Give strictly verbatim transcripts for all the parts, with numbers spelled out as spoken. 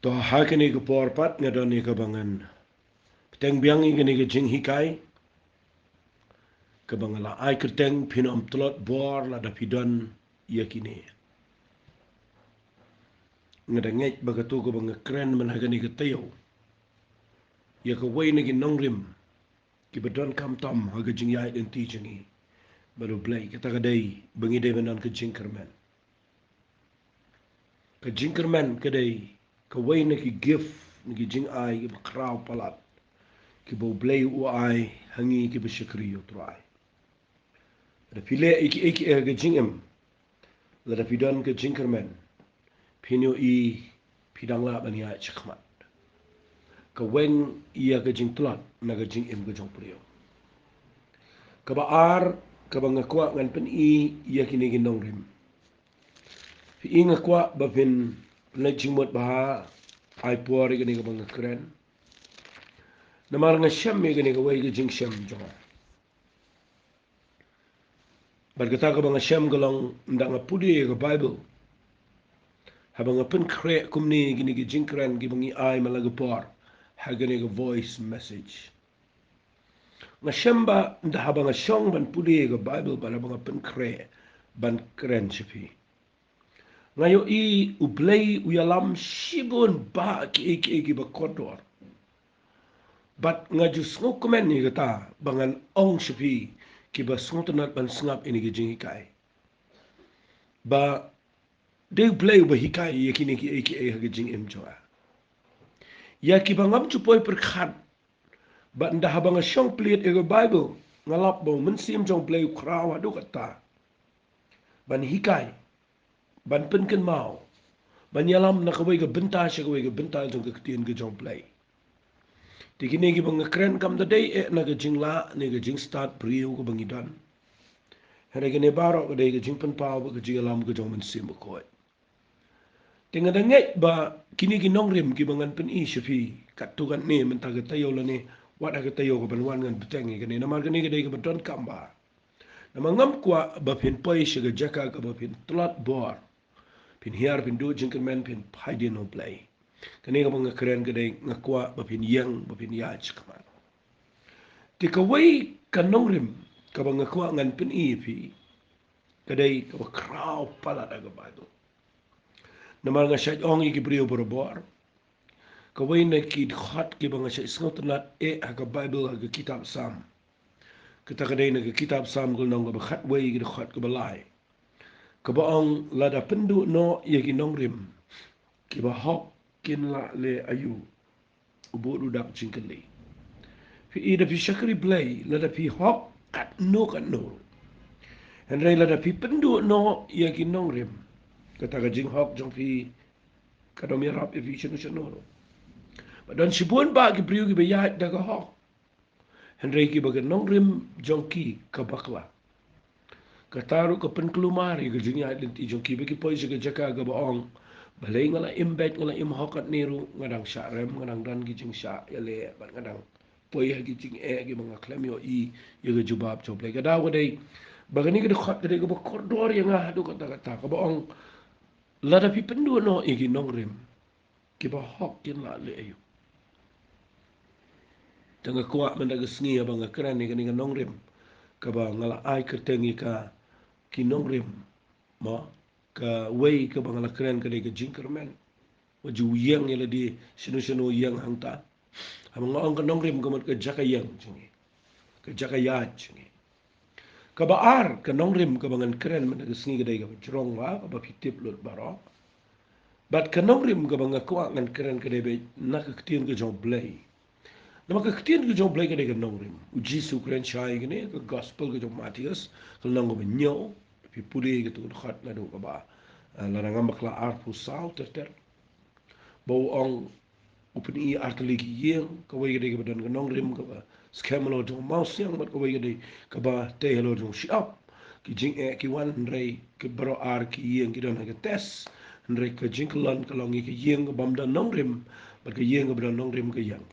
To ha kane ka por pat nga don ïa kaba ngan bteng biang ïa kane ka jinghikai kaba nga la ai kyrteng phin ym tlot bor lada phi don ïa kine. Nga da ngeit ba kato kaba nga kren mynta ha kane ka taïew ïa kawei na ki nongrim kiba donkam tam ha ka jingïaid lynti jong ngi bad U Blei, kata ka dei ba ngi dei ban don ka jingkyrmen. Ka jingkyrmen ka dei kawei na ki gift, na ki jingai kiba khraw palat kiba U Blei u ai ha ngi kiba shakri ïa U Trai. Lada phi leh ïa kiei kiei ha ka jingim, lada phi don ka jingkyrmen, phin ïohi phi dang lah ban ïaid shakhmat. Ka weng ïa ka jingtlot na ka jingim ka jong u briew. Kaba ar, kaba nga kwah ngan pyni ïa kine ki nongrim. Phi i nga kwah ba phin leit jingmut bha, ai por ïa kane kaba nga kren. Namar nga shem ïa kane kawei ka jingshem jong nga. Bad kata kaba nga shem ka long ynda nga pule ïa ka Bible. Haba nga pynkhreh kumne ïa kine ki jingkren kiba ngi ai man la ka por ha kane ka voice message. Nga shem ba ynda haba nga shong ban pule ïa ka Bible bad haba nga pynkhreh ban kren sha phi, nga ïohi U Blei u ïalam shibun bha kiei kiei kiba kordor. Bad nga ju sngewkmen ïa kata ba ngan ong sha phi kiba sngewtynnat ban sngap ïa kine ki jinghikai, ba dei U Blei uba hikai ïa kine kiei kiei ha ka jingim jong nga. Ïa kiba ngam ju poi pyrkhat, bad ynda haba nga shong plie ïa ka Bible, nga lap ba U Mynsiem jong U Blei u khraw haduh katta ban hikai, ban pynkynmaw, ban ïalam na kawei ka bynta sha kawei ka bynta jong ka ktien ka jong U Blei. Te kine kiba nga kren kam da dei eh na ka jinglah ne ka jingstad briew kaba ngi don. Hynrei kane baroh ka dei ka jingpynpaw bad ka jingïalam ka jong U Mynsiem Bakhuid. Te nga da ngeit ba kine ki nongrim kiba ngan pyni sha phi katto katne mynta ka taïew lane wat ha ka taïew kaban wan ngan bteng ïa kane, namar kane ka dei kaba donkam bha. Namar ngam kwah ba phin poi sha ka jaka kaba phin tlot bor, phin hiar, phin duh jingkyrmen, phin phai dien na U Blei. Kane kaba nga kren ka dei nga kwah ba phin ïeng, ba phin ïaid shakhmat. Te kawei ka nongrim kaba nga kwah ngan pyni ïa phi ka dei kaba khraw palat ha ka Bible. Namar nga shait ong ïa ki briew barabor, kawei na ki dkhot kiba nga shait sngewtynnat eh ha ka Bible ha ka kitab Salm. Kata ka dei na ka kitab Salm ka lynnong kaba khatwei ka dkhot kaba lai, kaba ong, lada pynduh noh ïa ki nongrim, kiba hok kin lah leh aïu, u bud u dak jingkylli. Phi i, da phi shakri Blei, lada phi hok katno katno ruh, hynrei lada phi pynduh noh ïa ki nongrim, kata ka jinghok jong phi kan ym ïarap ïa phi shano shano ruh. Ba don shibun bah ki briew kiba ïaid da ka hok, hynrei kiba ka nongrim jong ki ka bakla. Kata ruh ka pynkulmar ïa ka jingïaid lynti jong ki, ba ki poi sha ka jaka kaba ong, balei nga la im beit, nga la im hok katne ruh, nga dang shah rem, nga dang don ki jingshah ïaleh, bad nga dang poi ha ki jingeh kiba nga khlem ïohi ïa ka jubab jong U Blei. Ka daw ka dei ba kane ka dkhot ka dei kaba kordor ïa nga haduh katta katta, kaba ong, lada phi pynduh noh ïa ki nongrim, kiba hok kin lah leh aïu. Te nga kwah mynta ka sngi haba nga kren ïa kane ka nongrim kaba nga la ai kyrteng ïa ka ki nongrim, mo, kawei kaba nga la kren ka dei ka jingkyrmen. Wat ju ïeng ïa lade shano shano, ïeng hangta. Haba nga ong ka nongrim ka mut ka jaka ïeng jong ngi, ka jaka ïaid jong ngi. Kaba ar ka nongrim kaba ngan kren mynta ka sngi ka dei kaba jrong bha, kaba phi tip lut baroh. Bad ka nongrim kaba nga kwah ngan kren ka dei beit na ka ktien ka jong U Blei. Namar ka ktien ka jong U Blei ka dei ka nongrim. U Jisu u kren shai kane, ka gospel ka jong u Mathaios, ka lynnong kaba hynñiew, phi pule kato ka dkhot naduh kaba, eh, lada ngam bakla arphew saw ter ter. Ba u ong, u pyni ar tylli ki ïing, kawei ka dei kaba don ka nongrim kaba skhem halor jong u mawsiang, bad kawei ka dei kaba tei halor jong u shyiap. Ki jingeh ki wan, hynrei ki baroh ar ki ïing ki don ha ka test, hynrei ka jingkyllon ka long ïa ka ïing kaba ym don nongrim, bad ka ïing kaba don nongrim ka ïeng.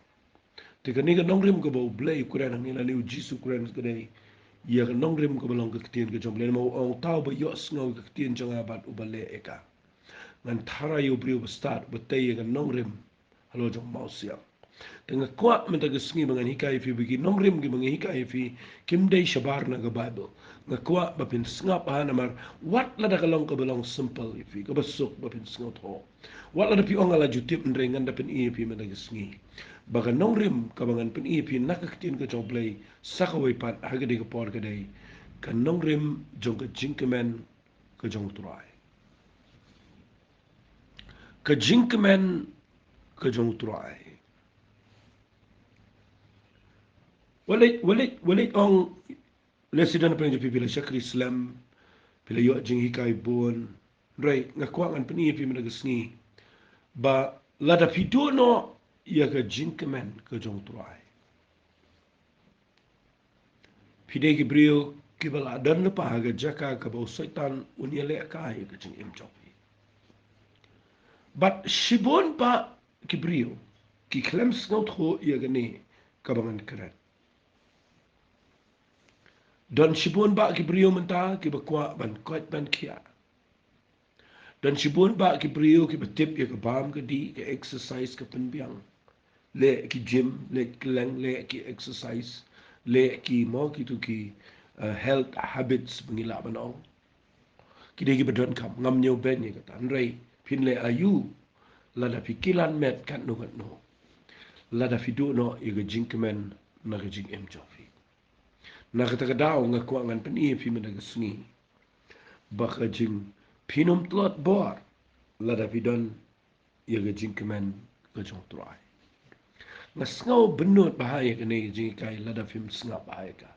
Te kane ka nongrim kaba U Blei u kren hangne lane U Jisu u kren ka dei ïa ka nongrim kaba long ka ktien ka jong U Blei, namar u ong, uta uba ïohsngew ïa ka ktien jong nga bad uba leh ïa ka, ngan tharai ïa u briew ba stad, ba tei ïa ka nongrim halor jong u mawsiang. Te nga kwah mynta ka sngi ba ngan hikai ïa phi ba ki nongrim kiba ngan hikai ïa phi kim dei shabar na ka Baibl. Nga kwah ba phin sngap ha namar wat lada ka long kaba long simple ïa phi, kaba suk ba phin sngewthuh. Wat lada phi ong nga la ju tip, hynrei ngan da pyni ïa phi mynta ka sngi ba ka nongrim kaba ngan pyni ïa phi na ka ktien ka jong u Blei sa kawei pat ha kadei ka por ka dei ka nongrim jong ka jingkmen ka jong u Trai. Ka jingkmen ka jong u Trai. Wat leh, wat leh, wat leh ong, lehse don na pdeng jong phi, phi la shakri slem, phi la ïoh jinghikai bun. Hynrei nga kwah ngan pyni ïa phi mynta ka sngi ba lada phi duh noh ïa ka jingkmen ka jong u Trai, phi dei ki briew kiba la don lypa ha ka jaka kaba u Soitan un ïalehkai ïa ka jingim jong phi. Bad shibun bah ki briew ki khlem sngewthuh ïa kane kaba ngan kren. Don shibun bah ki briew mynta kiba kwah ban koit ban khiah. Don shibun bah ki briew kiba tip ïa ka bam ka dih, ka exercise, ka pynbiang. Leh ki gym, leh ki leng, leh ki exercise, leh ki mo kito ki, eh, health habits ba ngi lah ban ong. Ki dei kiba donkam, ngam ñiew beiñ ïa kata. Hynrei phin leh aïu lada phi kilan met katno katno, lada phi duh noh ïa ka jingkmen na ka jingim jong phi. Na kata ka daw nga kwah ngan pyni ïa phi mynta ka sngi ba ka jing, phin ym tlot bor lada phi don ïa ka jingkmen ka jong u Trai. Nga sngew bynnud bha ïa kane ka jinghikai lada phim sngap bha ïa ka.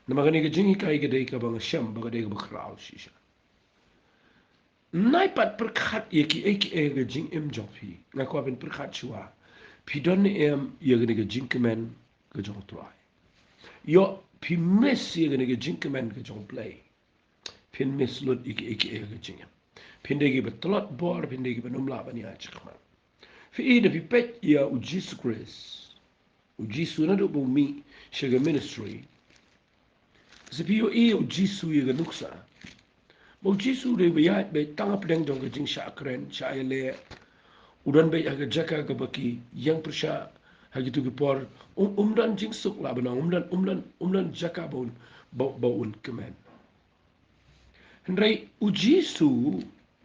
Namar kane ka jinghikai ka dei kaba nga shem ba ka dei kaba khraw shisha. Nai pat pyrkhat ïa kiei kiei ha ka jingim jong phi. Nga kwah phin pyrkhat shuwa. Phi don ne em ïa kane ka jingkmen ka jong u Trai? Ïoh phi miss ïa kane ka jingkmen ka jong u Blei, phin miss lut ïa kiei kiei ha ka jingim. Phin dei kiba tlot bor, phin dei kiba ym lah ban ïaid shakhmat. Phi i, da phi peit ïa u Jisu Khrist, u Jisu naduh ba u mih sha ka ministry, sa phi ïohi ïa u Jisu ïa ka nuksa ba u Jisu u dei ba ïaid beit tang hapdeng jong ka jingshah kren shah ïaleh. U don beit ha ka jaka kaba ki ïeng pyrshah ha kito ki por. Um, um don jingsuk lah ban ong, um don, um don, um don jaka ba un, ba, ba un kmen. Hynrei u Jisu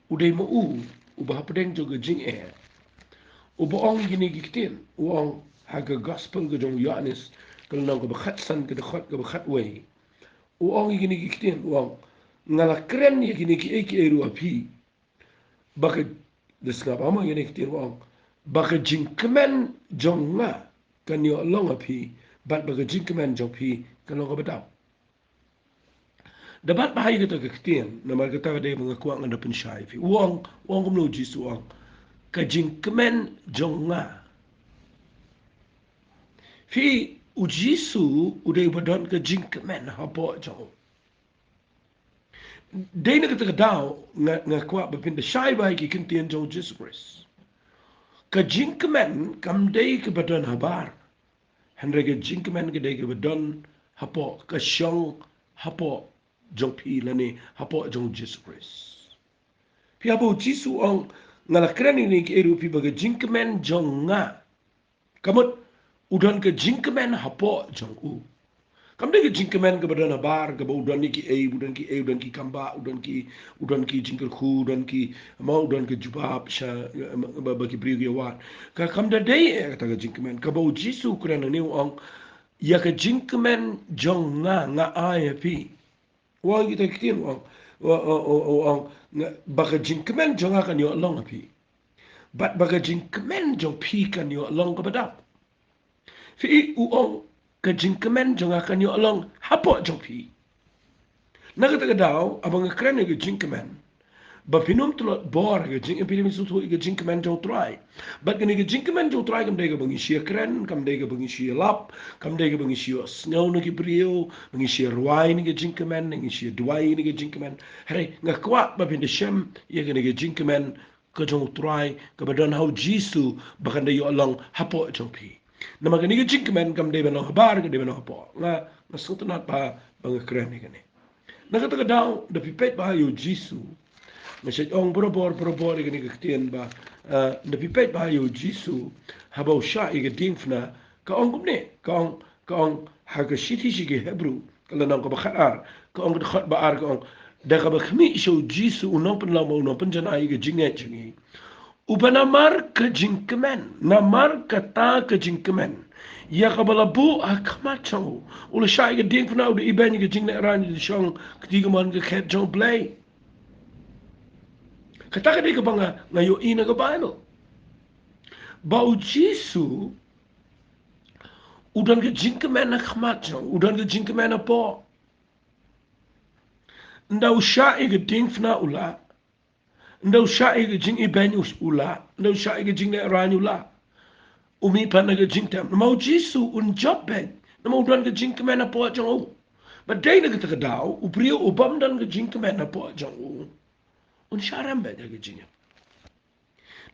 u dei ma u uba hapdeng jong ka jingeh uba ong kine ki ktien. U ong ha ka gospel ka jong u Ïoannis, ka lynnong kaba khatsan, ka dkhot kaba khatwei. U ong ïa kine ki ktien, u ong, nga la kren ïa kine kiei kiei ruh ha phi, ba ka, da sngap ha mo ïa kine ki ktien, u ong ba ka jingkmen jong nga kan ïoh long ha phi, bad ba ka jingkmen jong phi kan long kaba dap. Da bat bha ïa kata ka ktien, namar kata ka dei ba nga kwah ngan da pynshai ïa phi. U ong, u ong kumno u Jisu, u ong, ka jingkmen jong nga. Phi, u Jisu u dei uba don ka jingkmen hapoh jong u. Dei na kata ka daw nga, nga kwah ba phin da shai bha ïa ki ktien jong u Jisu Khrist. Ka jingkmen kam dei kaba don habar. Hynrei ka jingkmen ka dei kaba don hapoh, ka shong hapoh jong phi lane hapoh jong u Jisu Khrist. Phi, haba u Jisu u ong, nga la kren ïa kine kiei ruh ha phi, ba ka jingkmen jong nga. Ka mut u don ka jingkmen hapoh jong u. Kam dei ka jingkmen kaba don habar, kaba u don ïa kiei, u don kiei, u don ki kambah, u don ki, u don ki jingkyrkhu, u don ki, mo, u don ka jubab sha, eh, ba, ba ki briew ki ïa wad. Ka, kam da dei, eh, kata ka jingkmen. Kaba u Jisu u kren hangne, u ong, ïa ka jingkmen jong nga nga ai ha phi. U ong kita ki ktien, u ong, u, u, u, u ong, nga, ba ka jingkmen jong nga kan ïoh long ha phi, bad ba ka jingkmen jong phi kan ïoh long kaba dap. Phi, u ong, ka jingkmen jong nga kan ïoh long hapoh jong phi. Na kata ka daw, haba nga kren ïa ka jingkmen, ba phin ym tlot bor ha ka jingim, phi dei ban sngewthuh ïa ka jingkmen jong u Trai. Bad kane ka jingkmen jong u Trai kam dei kaba ngi shu ïa kren, kam dei kaba ngi shu ïa lap, kam dei kaba ngi shu ïa sngew na ki briew, ba ngi shu ïa rwai na ka jingkmen, ba ngi shu ïa duwai na ka jingkmen. Hynrei nga kwah ba phin da shem ïa kane ka jingkmen ka jong u Trai, kaba don ha u Jisu, ba kan da ïoh long hapoh jong phi. Namar kane ka jingkmen kam dei ban long habar, ka dei ban long hapoh. Nga, nga sngewtynnat bha ba nga kren ïa kane. Na kata ka daw, da phi peit bha ïa u Jisu, Nga shait ong barabor, barabor ïa kane ka ktien ba, eh, da phi peit ba ïa u Jisu, haba u shah ïa ka diengphna, ka ong kumne, ka ong, ka ong, ha ka shithi sha ki Hebru, ka lynnong kaba khatar, ka ong ka dkhot ba ar, ka ong, da kaba khmih sha u Jisu u nongpynlong bad u nongpynjanai ïa ka jingngeit jong ngi. Uba namar ka jingkmen, namar kata ka jingkmen, ïa kaba la buh ha khmat jong u, u la shah ïa ka diengphna, u da ibeiñ ïa ka jinglehrain, u da shong kti kamon ka khet jong U Blei. Kata ka dei kaba nga, nga ïohi na ka Baibl. Ba u Jisu u don ka jingkmen ha khmat jong u, u don ka jingkmen hapoh. Ynda u shah ïa ka diengphna u lah. Ynda u shah ïa ka jingibeiñ u, u lah. Ynda u shah ïa ka jinglehrain u lah. U mih pat na ka jingtem. Namar u Jisu un jop beiñ. Namar u don ka jingkmen hapoh jong u. Bad dei na kata ka daw, u briew u bym don ka jingkmen hapoh jong u, un shah rem beit ha ka jingim.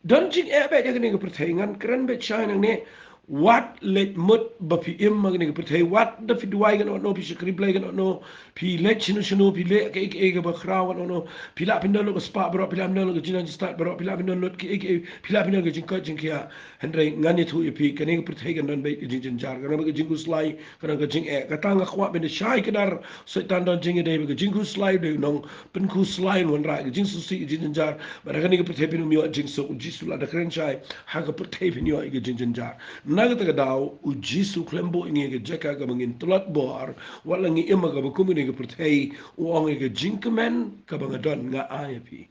Don jingeh beit ha kane ka pyrthei, ngan kren beit shai nangne. Wat leit mut ba phi im ha kane ka pyrthei, wat da phi duwai kano kano, phi shakri Blei kano kano, phi leit shano shano, phi leh kaei kaei kaba khraw kano kano, phi lah phin don lut ka spah baroh, phi lah phin don lut ka jingstad baroh, phi lah phin don lut kaei kaei, phi lah phin don ka jingkoit jingkhiah. Hynrei ngan ïathuh ïa phi, kane ka pyrthei kan don beit ka jingjynjar, kan don beit ka jingkhuslai, kan don ka jingeh. Kata nga kwah ban da shai kdar, Soitan don jingïadei bad ka jingkhuslai, dei u nongpynkhuslai, un wanrah ka jingsngewsih, ka jingjynjar. Bad ha kane ka pyrthei phin ym ïoh jingsuk, u Jisu la da kren shai, ha ka pyrthei phin ïoh ïa ka jingjynjar. Na kata ka daw, u Jisu khlem buh ïa ngi ha ka jaka kaba ngin tlot bor, wat la ngi im ha kaba kum kane ka pyrthei, u ong ïa ka jingkmen kaba nga don nga ai ïa phi.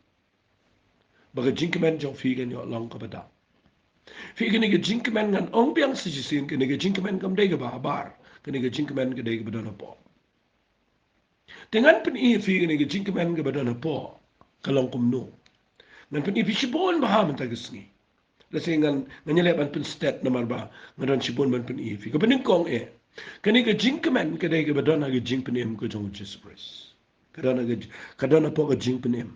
Ba ka jingkmen jong phi kan ïoh long kaba daw. Phi, kane ka jingkmen ngan ong biang sa shisien, kane ka jingkmen kam dei kaba habar. Kane ka jingkmen ka dei kaba don hapoh. Te ngan pyni ïa phi kane ka jingkmen kaba don hapoh ka long kumno. Ngan pyni ïa phi shibun bha mynta ka sngi. Lehse ngan, ngan ïaleh ban pynstet namar ba nga don shibun ban pyni ïa phi. Kaba nyngkong eh, kane ka jingkmen ka dei kaba don ha ka jingpynim ka jong u Jisu Khrist. Ka don ha ka, ka don hapoh ka jingpynim.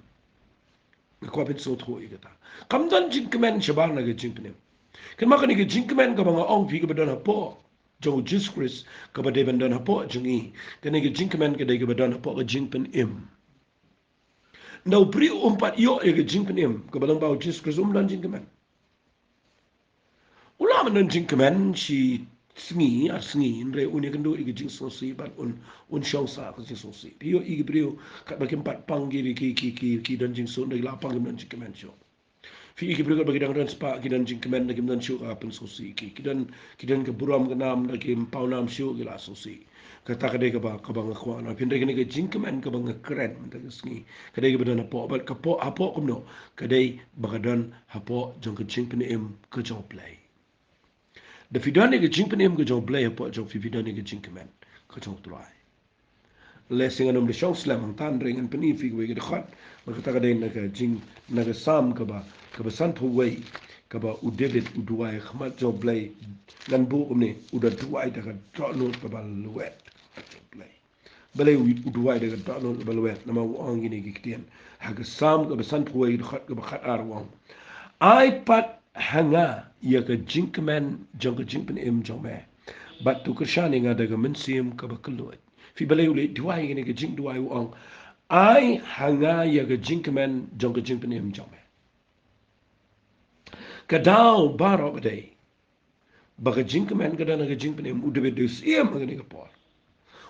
Nga kwah phin sngewthuh ïa kata. Kam don jingkmen shabar na ka jingpynim. Kynmaw, kane ka jingkmen kaba nga ong phi kaba don hapoh jong u Jisu Khrist, kaba dei ban don hapoh jong ngi. Kane ka jingkmen ka dei kaba don hapoh ka jingpynim. Ynda u briew um pat ïoh ïa ka jingpynim kaba long ba u Jisu Khrist, um don jingkmen. U lah ban don jingkmen shi sngi ar sngi, hynrei un ïakynduh ïa ka jingsngewsih bad un, un shong sah ka jingsngewsih. Phi ïohi ki briew katba kim pat pang ki, ki, ki, ki, ki don jingsuk, hynrei ki la pang kim don jingkmen shuh. Phi ïohi ki briew katba ki dang don spah, ki don jingkmen, da kim don shuh ka pynsngewsih ki. Ki don, ki don ka burom ka nam, da kim paw nam shuh, ki la sngewsih. Kata ka dei kaba, kaba nga kwah na phi, hynrei kane ka jingkmen kaba nga kren mynta ka sngi, ka dei kaba don hapoh, bad ka hapoh, hapoh kumno, ka dei ba ka don hapoh jong ka jingpynim ka jong U Blei. Da phi don ïa ka jingpynim ka jong U Blei hapoh jong phi, phi don ïa ka jingkmen ka jong U Trai. Lehse ngan ym da shong slem hangta, hynrei ngan pyni ïa phi kawei ka dkhot. Bad kata ka dei na ka jing, na ka Salm kaba, kaba sanphew wei, kaba u David u duwai ha khmat jong U Blei. Ngan buh kumne, u da duwai da ka dohnud kaba lwet ha U Blei. Balei u, u duwai da ka dohnud kaba lwet? Namar u ong kine ki ktien ha ka Salm kaba sanphew wei, dkhot kaba khatar, u ong: Ai pat ha nga ïa ka jingkmen jong ka jingpynim jong me, bad to kyrshan ïa nga da ka mynsiem kaba kylluid. Phi, balei u leit duwai kane ka jingduwai, u ong: Ai ha nga ïa ka jingkmen jong ka jingpynim jong me. Ka daw baroh ka dei ba ka jingkmen ka don ha ka jingpynim. U David dei u syiem ha kane ka por.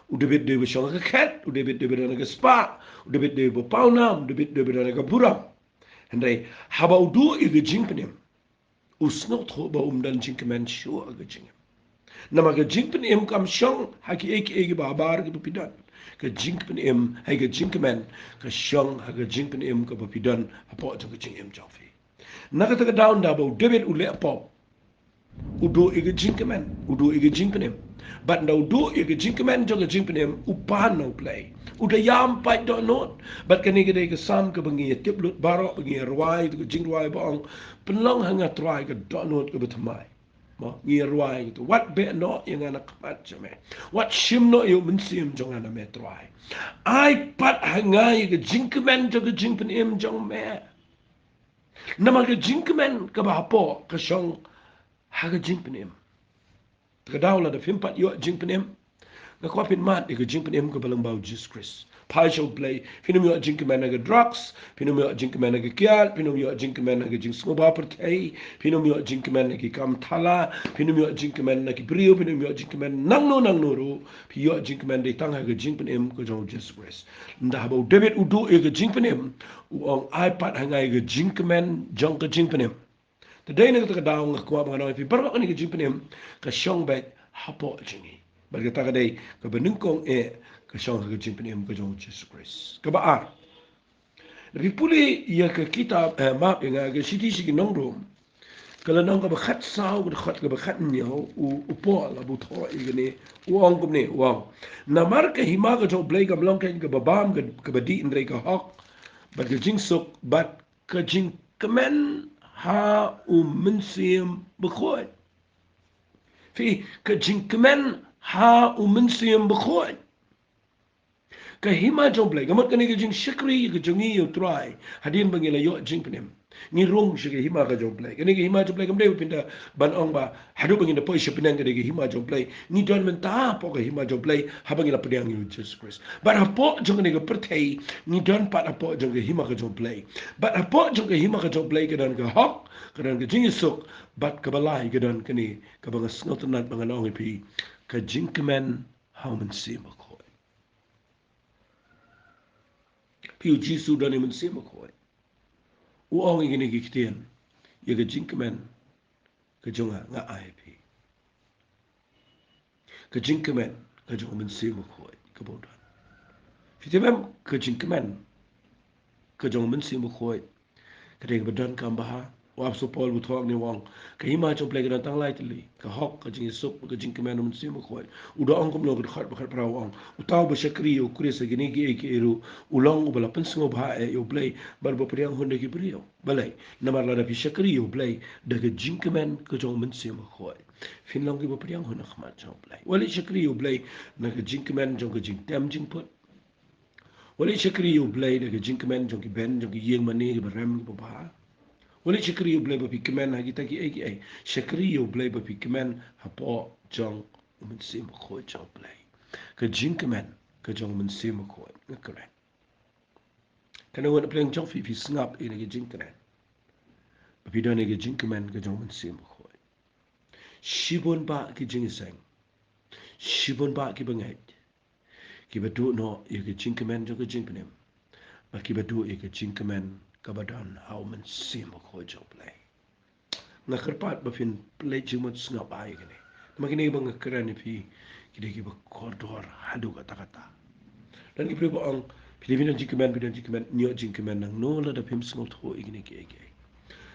U David dei uba shong ha ka khet, u David dei uba don ha ka spah, u David dei uba paw nam, u David dei uba don ha ka burom. Hynrei haba u duh ïa ka jingpynim, u sngewthuh ba um don jingkmen shuh ha ka jingim. Namar ka jingpynim kam shong ha kiei kiei kiba habar kiba phi don. Ka jingpynim, ha ka jingkmen, ka shong ha ka jingpynim kaba phi don hapoh jong ka jingim jong phi. Na kata ka daw, ynda ba u David u leh pop, u duh ïa ka jingkmen, u duh ïa ka jingpynim. Bad ynda u duh ïa ka jingkmen jong ka jingpynim, u pan na U Blei. U da ïam pat dohnud. Bad kane ka dei ka Salm kaba ngi ïa tip lut baroh, ba ngi ïa rwai, ka jingrwai ba ong: Pynlong ha nga, Trai, ka dohnud kaba thymmai. Mo, ngi ïa rwai, wat beh noh ïa nga na khmat jong me. Wat shim noh ïa u mynsiem jong nga na me, Trai. Ai pat ha nga ïa ka jingkmen jong ka jingpynim jong me. Namar ka jingkmen kaba hapoh ka shong ha ka jingpynim. Te ka daw lada phim pat ïoh jingpynim, Nga kwah phin mad ïa ka jingpynim kaba lyngba u Jisu Khrist. Phai sha U Blei, phin ym ïoh jingkmen na ka drugs, phin ym ïoh jingkmen na ka kiad, phin ym ïoh jingkmen na ka jingsngewbha pyrthei, phin ym ïoh jingkmen na ki kam thala, phin ym ïoh jingkmen na ki briew, phin ym ïoh jingkmen nangno nangno ruh, phi ïoh jingkmen dei tang ha ka jingpynim ka jong u Jisu Khrist. Ynda haba u David u duh ïa ka jingpynim, u ong ai pat ha nga ïa ka jingkmen jong ka jingpynim. Te dei na kata ka daw nga kwah ba ngan ong ïa phi baroh kane ka jingpynim ka shong beit hapoh jong ngi. Bad kata ka dei kaba nyngkong eh ka shong ha ka jingpynim ka jong u Jisu Khrist. Kaba ar. Lada phi pule ïa ka kitab, eh, map ïa nga ka shithi sha ki nong Rom. Ka lynnong kaba khatsaw, ka dkhot kaba khathynñiew, u, u Paul, haba u thoh ïa kane, u ong kumne, u ong. Namar ka hima ka jong U Blei kam long kein kaba bam, ka, kaba dih hynrei ka hok. Bad ka jingsuk, bad ka jingkmen ha u Mynsiem Bakhuid. Phi, ka jingkmen ha u Mynsiem Bakhuid. Ka hima jong U Blei, ka mut kane ka jingshakri ka jong ngi ïa u Trai, hadien ba ngi la ïoh jingpynim. Ngi rung sha ka hima ka jong U Blei. Kane ka hima jong U Blei kam dei ba phin da ban ong ba haduh ba ngin da poi sha bneng ka dei ka hima jong U Blei. Ngi don mynta hapoh ka hima jong U Blei, haba ngi la pdiang ïa u Jisu Khrist. Bad hapoh jong kane ka pyrthei, ngi don pat hapoh jong ka hima ka jong U Blei. Bad hapoh jong ka hima ka jong U Blei ka don ka hok, ka don ka jingïasuk, bad kaba lai ka don kane, kaba nga sngewtynnat ba ngan ong ïa phi, ka jingkmen ha u Mynsiem Bakhuid. Phi, u Jisu u don ïa u Mynsiem Bakhuid. U ong ïa kine ki ktien, ïa ka jingkmen ka jong nga nga ai ïa phi. Ka jingkmen ka jong u Mynsiem Bakhuid kaba u don. Phi tip em, ka jingkmen ka jong u Mynsiem Bakhuid ka dei kaba donkam bha. U Apostol Paul u thoh hangne u ong, ka hima jong U Blei ka don tang lai tylli, ka hok, ka jingïasuk, ka jingkmen u Mynsiem Bakhuid. U da ong kumno ka dkhot ba khatphra, u ong, uta uba shakri ïa u Khrist ha kine kiei kiei ruh u long uba la pynsngewbha eh ïa U Blei bad uba pdiang hun da ki briew. Balei? Namar lada phi shakri ïa U Blei da ka jingkmen ka jong u Mynsiem Bakhuid, phin long kiba pdiang hun ha khmat jong U Blei. Wat leit shakri ïa U Blei na ka jingkmen jong ka jingtem jingput. Wat leit shakri ïa U Blei da ka jingkmen jong ki ben, jong ki ïing mane kiba rem kiba bha. Wat leit shakri ïa U Blei ba phi kmen ha kita kiei kiei. Shakri ïa U Blei ba phi kmen hapoh jong u Mynsiem Bakhuid jong U Blei. Ka jingkmen ka jong u Mynsiem Bakhuid. Nga kren, kane wat na pdeng jong phi, phi sngap ïa kane ka jingkmen, ba phi don ïa ka jingkmen ka jong u Mynsiem Bakhuid. Shibun bah ki jingïaseng, shibun bah ki bangeit, kiba duh noh ïa ka jingkmen jong ka jingpynim, bad kiba duh ïa ka jingkmen kaba don ha u Mynsiem Bakhuid jong U Blei. Nga kyrpad ba phin pynleit jingmut sngap bha ïa kine. Namar kine ba nga kren ïa phi, ki dei kiba kordor haduh katta katta. Don ki briew ba ong, phi dei phi don jingkmen, phi don jingkmen, ïoh jingkmen nangno lada phim sngewthuh ïa kine kiei kiei.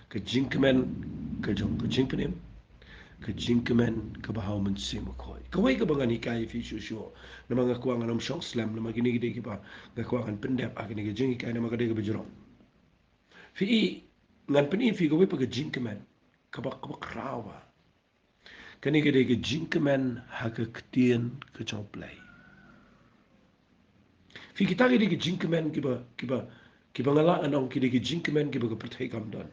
Ka jingkmen ka jong ka jingpynim, ka jingkmen kaba ha u Mynsiem Bakhuid. Kawei kaba ngan hikai ïa phi shuh shuh, namar nga kwah ngan ym shong slem, namar kine ki dei kiba nga kwah ngan pyndep ha kane ka jinghikai, namar ka dei kaba jrong. Phi i, ngan pyni ïa phi kawei pat ka jingkmen kaba, kaba khraw bha. Kane ka dei ka jingkmen ha ka ktien ka jong U Blei. Phi, kita ki dei ki jingkmen kiba, kiba, kiba nga lah ngan ong ki dei ki jingkmen kiba ka pyrthei kam don.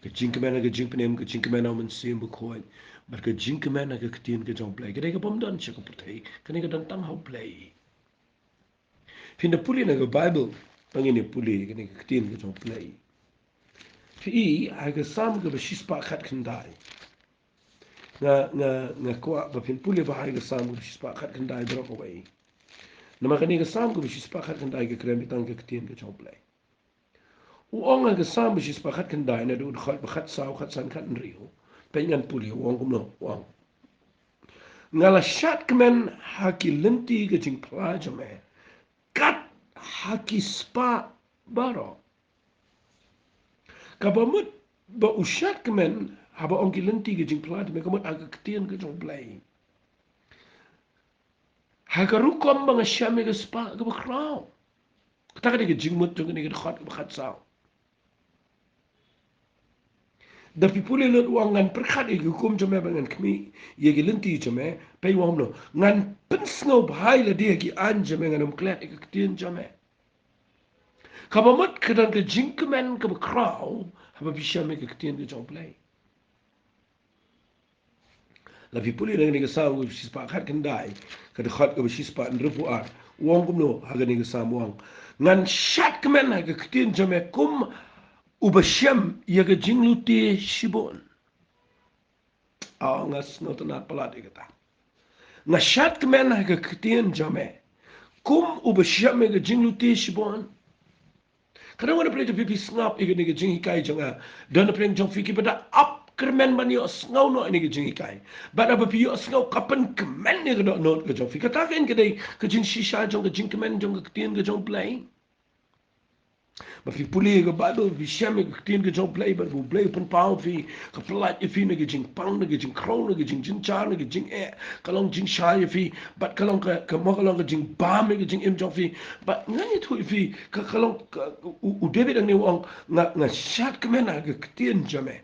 Ka jingkmen ha ka jingpynim, ka jingkmen ha u Mynsiem Bakhuid, bad ka jingkmen ha ka ktien ka jong U Blei. Ka dei kaba ym don sha ka pyrthei, kane ka don tang ha U Blei. Phin da pule na ka Baibl, ba ngin ïa pule kane ka ktien ka jong U Blei. Phi i, ha ka Salm kaba shispah khatkhyndai. Nga, nga, nga kwah ba phin pule bha ha ka Salm kaba shispah khatkhyndai baroh kawei. Namar kane ka Salm kaba shispah khatkhyndai ka kren beit tang ka ktien ka jong U Blei. U ong ha ka Salm ba shispah khatkhyndai, naduh dkhot ba khatsaw, khatsan, khathynriew. Peit ngan pule, u ong kumno, u ong. Nga la shad kmen ha ki lynti ka jingphla jong me, kat ha ki spah baroh. Kaba mut ba u shad kmen haba ong ki lynti ka jingphla jong me, ka mut ha ka ktien ka jong U Blei. Ha ka rukom ba nga shem ïa ka spah kaba khraw. Kata ka dei ka jingmut jong kane ka dkhot kaba khatsaw. Da phi pule lut u ong ngan pyrkhat ïa ki hukum jong me bad ngan khmih ïa ki lynti jong me, peit u ong kumno, ngan pynsngewbha ïa lade ha ki aiñ jong me, ngan ym klet ïa ka ktien jong me. Kaba mut ka don ka jingkmen kaba khraw haba phi shem ïa ka ktien ka jong U Blei. La phi pule na kane ka Salm kaba shispah khatkhyndai, ka dkhot kaba shispah hynriewphew ar, u ong kumno ha kane ka Salm, u ong: Ngan shad kmen ha ka ktien jong me kum uba shem ïa ka jinglute shibun. Aw, nga sngewtynnat palat ïa kata. Nga shad kmen ha ka ktien jong me kum uba shem ïa ka jinglute shibun. Ka dang wan pyrshah phi, phi sngap ïa kane ka jinghikai jong nga. Don na pdeng jong phi kiba da ap kyrmen ban ïohsngew noh ïa kane ka jinghikai. Bad haba phi ïohsngew, ka pynkmen ïa ka dohnud ka jong phi. Kata ka dei ka jingshisha jong ka jingkmen jong ka ktien ka jong U Blei. Ba phi pule ïa ka Baibl, phi shem ïa ka ktien ka jong U Blei, bad U Blei u pynpaw ïa phi, ka pyllait ïa phi na ka jingpang, na ka jingkhrew, na ka jingjynjar, na ka jingeh, ka long jingshai ïa phi, bad ka long ka, ka mo, ka long ka jingbam ïa ka jingim jong phi. Bad ngan ïathuh ïa phi, ka, ka long ka, u, u David hangne u ong: Nga, nga shad kmen ha ka ktien jong me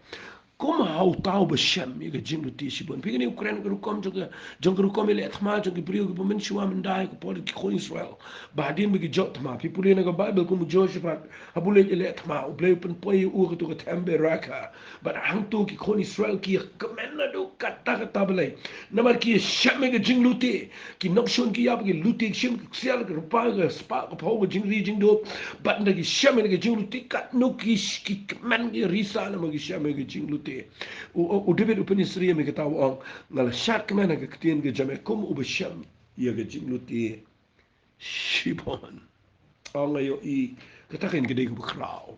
kum ha uta uba shem ïa ka jinglute shibun. Phi, kane u kren ka rukom jong ka, jong ka rukom ïaleh thma jong ki briew kiba mynshuwa myndai ha ka por ki khun Israel. Ba hadien ba ki jot thma, phi pule na ka Baibl, kum u Jehoshaphat, haba u leit ïaleh thma, U Blei u pynpoi ïa u ha kato ka them Beraka. Bad hangto ki khun Israel ki ïa kmen naduh katta katta balei? Namar ki ïa shem ïa ka jinglute. Ki nongshun ki ïap, ki lute, ki shim ki ksiar, ki rupa, ki spah, ki phew, ki jingri jingdup. Bad ynda ki shem ïa ka jinglute, katno ki, ki kmen, ki risa namar ki shem ïa ka jinglute. U, u, u David u pynsyriem ïa kata, u ong: Nga la shad kmen ha ka ktien ka jong me kum uba shem ïa ka jinglute shibun. Aw, nga ïohi kata ka dei kaba khraw.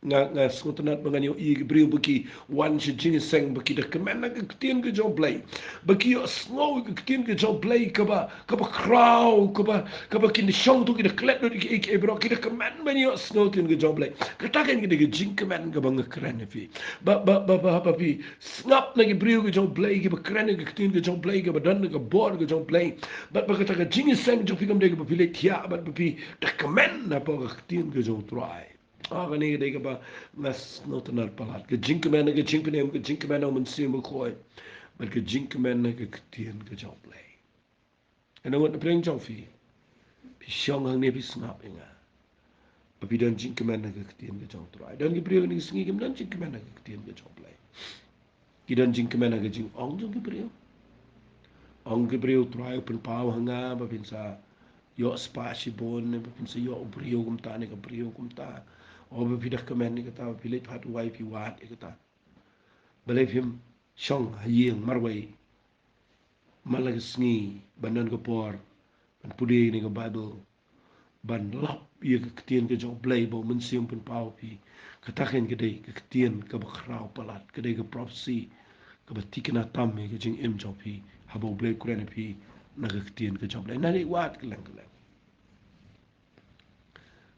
Nga, nga sngewtynnat ba ngan ïohi ki briew ba ki wan sha jingïaseng ba ki da kmen ha ka ktien ka jong U Blei. Ba ki ïohsngew ka ktien ka jong U Blei kaba, kaba khraw, kaba, kaba kin shong to, ki da klet lut ïa ki, ïa ki, ïa ki briew, ki da kmen ban ïohsngew ktien ka jong U Blei. Kata ka dei ka jingkmen kaba nga kren ïa phi. Ba, ba, ba, ba, ba phi sngap na ki briew ka jong U Blei kiba kren ïa ka ktien ka jong U Blei, kiba don ka bor ka jong U Blei. Bad ba kata ka jingïaseng jong phi kam dei kaba phi leit thiah, bad ba phi da kmen hapoh ka ktien ka jong U Trai. Ah, kane ka dei kaba nga sngewtynnat palat. Ka jingkmen ha ka jingpynim, ka jingkmen ha u Mynsiem Bakhuid, bad ka jingkmen ha ka ktien ka jong U Blei. Kane wat na pdeng jong phi, phi shong hangne phi sngap ïa nga. Ba phi don jingkmen ha ka ktien ka jong U Trai. Don ki briew kine ki sngi kim don jingkmen ha ka ktien ka jong U Blei. Ki don jingkmen ha ka jingong jong ki briew. Ong ki briew, U Trai u pynpaw ha nga ba phin sa ïoh spah shibun, ne ba phin sa ïoh u briew kumta ne ka briew kumta. O, ba phi da kmen ïa kata, ba phi leit pat wai phi wad ïa kata. Balei phim shong ha ïing marwei man la ka sngi ban don ka por ban pule ïa kane ka Baibl, ban lap ïa ka ktien ka jong U Blei ba u Mynsiem u pynpaw ïa phi? Kata ka dei ka ktien kaba khraw palat, ka dei ka prophecy kaba thikna tam ïa ka jingim jong phi haba U Blei u kren ïa phi na ka ktien ka jong U Blei. Nang ïa wad kylleng kylleng.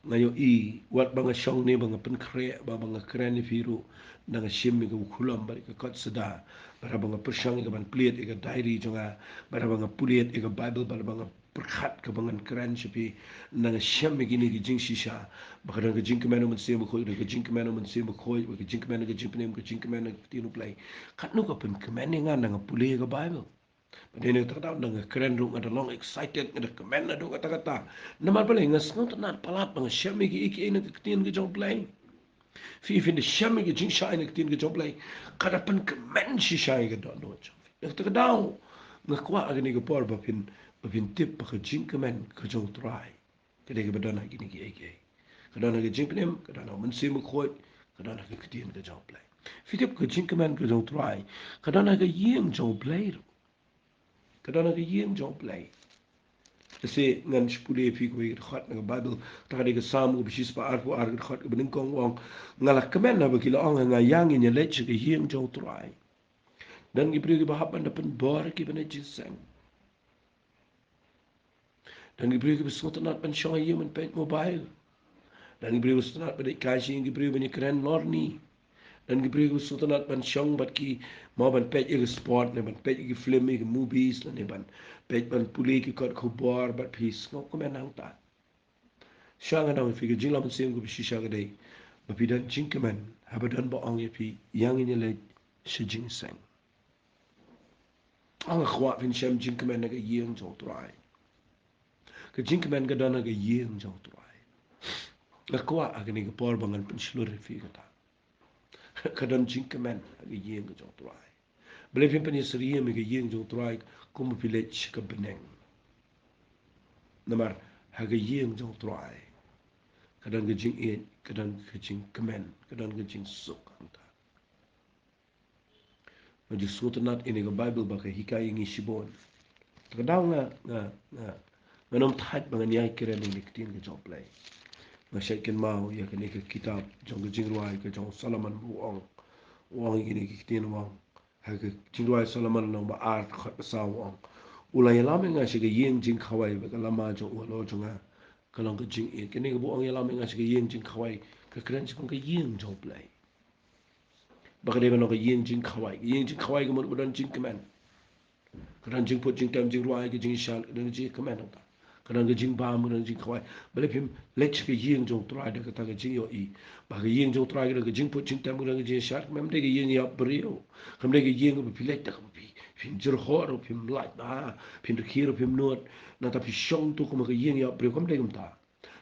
Nga ïohi wat ba nga shong ne ba nga pynkhreh, ba, ba nga kren ïa phi ruh, da nga shim ïa ka khulom bad ïa ka kot sda, bad ba nga pyrshang ïa ka ban plie ïa ka diary jong nga, bad ba nga pule ïa ka Baibl, bad ba nga pyrkhat kaba ngan kren sha phi, da nga shem ïa kine ki jingshisha, ba ka don ka jingkmen u Mynsiem Bakhuid, ka don ka jingkmen u Mynsiem Bakhuid, ka jingkmen, ka jingpynim, ka jingkmen ka ktien U Blei. Katno ka pynkmen ïa nga da nga pule ïa ka Baibl. Bad ïa kata ka daw da nga kren ruh nga da long excited, nga da kmen naduh katta katta. Namar balei? Nga sngewtynnat palat ba nga shem ïa kiei kiei na ka ktien ka jong U Blei. Phi, phin da shem ïa ka jingshai na ka ktien ka jong U Blei, ka da pynkmen shisha ïa ka dohnud jong phi. Ïa kata ka daw nga kwah ha kane ka por ba phin, ba phin tip ba ka jingkmen ka jong U Trai ka dei kaba don ha kine kiei kiei. Ka don ha ka jingpynim, ka don ha u Mynsiem Bakhuid, ka don ha ka ktien ka jong U Blei. Phi tip, ka jingkmen ka jong U Trai ka don ha ka ïing jong U Blei ruh. Ka don ha ka ïing jong U Blei. Lehse ngan shu pule ïa phi kawei ka dkhot na ka Baibl, kata ka dei ka Salm kaba shispah arphew ar, ka dkhot kaba nyngkong, u ong: Nga la kmen haba ki la ong ha nga, ïa ngin ïaleit sha ka ïing jong U Trai. Don ki briew kiba hap ban da pynbor ïa ki ban ïa jingïaseng. Don ki briew kiba sngewtynnat ban shong ha ïing ban peit mobile. Don ki briew kiba sngewtynnat ban ïa kai sha ïing ki briew ban ïa kren lorni. Don ki briew kiba sngewtynnat ban shong bad ki, mo, ban peit ïa ki sport ne ban peit ïa ki film, ïa ki movies, lane ban peit, ban pule ki kot khubor, bad phi sngewkmen hangta. Sha nga ong ïa phi, ka jinglong mynsiem kaba shisha ka dei ba phi don jingkmen haba don ba ong ïa phi, ïa ngin ïaleit sha jingïaseng. Nga kwah phin shem jingkmen ha ka ïing jong U Trai. Ka jingkmen ka don ha ka ïing jong U Trai. Nga kwah ha kane ka por ba ngan pynshlur ïa phi kata. Ka don jingkmen ha ka ïing ka jong U Trai. Balei phim pynsyriem ïa ka ïing jong u Trai kumba phi leit sha ka bneng? Namar ha ka ïing jong u Trai ka don ka jingïeit, ka don ka jingkmen, ka don ka jingsuk hangta. Nga ju sngewtynnat ïa kane ka Baibl ba ka hikai ïa ngi shibun. Te ka daw nga, nga, nga, ngan ym thait ba ngan ïai kren ïa kane ka ktien ka jong U Blei. Nga shait kynmaw ïa kane ka kitab jong ka Jingrwai ka jong u Solomon ba u ong, u ong ïa kane ka ktien, u ong ha ka Jingrwai Solomon lynnong ba ar, dkhot ba saw, u ong: U la ïalam ïa nga sha ka ïing jingkhawai, bad ka lama jong u halor jong nga ka long ka jingïeit. Kane kaba u ong ïalam ïa nga sha ka ïing jingkhawai ka kren shaphang ka ïing jong U Blei. Ba ka dei ban long ka ïing jingkhawai. Ka ïing jingkhawai ka mut ba don jingkmen. Ka don jingput jingtem, jingrwai, ka jingïashad, ka don ka jingkmen hangta. Ka don ka jingbam, ka don ka jingkhawai. Balei phim leit sha ka ïing jong u Trai da kata ka jingïohi ba ka ïing jong u Trai ka don ka jingput jingtem, ka don ka jingïashad? Kam dei ka ïing ïap briew. Kam dei ka ïing kaba phi leit da kaba phi, phin jyrhoh ruh phim lait, ba phin rkhie ruh phim nud. Nangta phi shong to kum ka ïing ïap briew. Kam dei kumta.